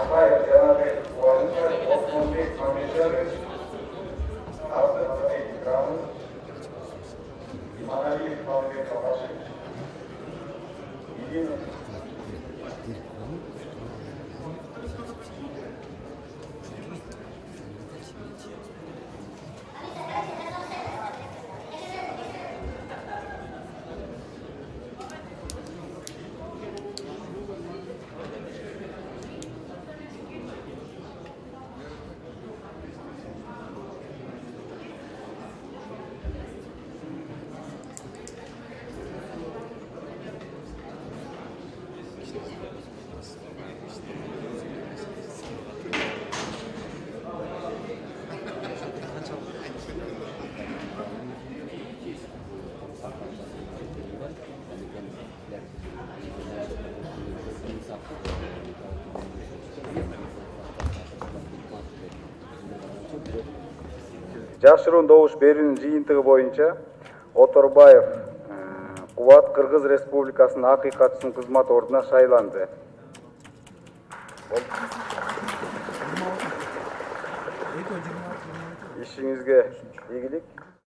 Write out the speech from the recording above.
Акаев Жанабек Кубанычович, Осмонбек Мамешарович, Абдысаид Икрамов, Иманалиев Мамбек Алашевич. Единый. Жашыруун добуш берүүнүн жыйынтыгы боюнча Оторбаев Кубат Кыргыз Республикасынын акыйкатчысынын кызмат ордуна шайланды. Ишиңизге ийгилик.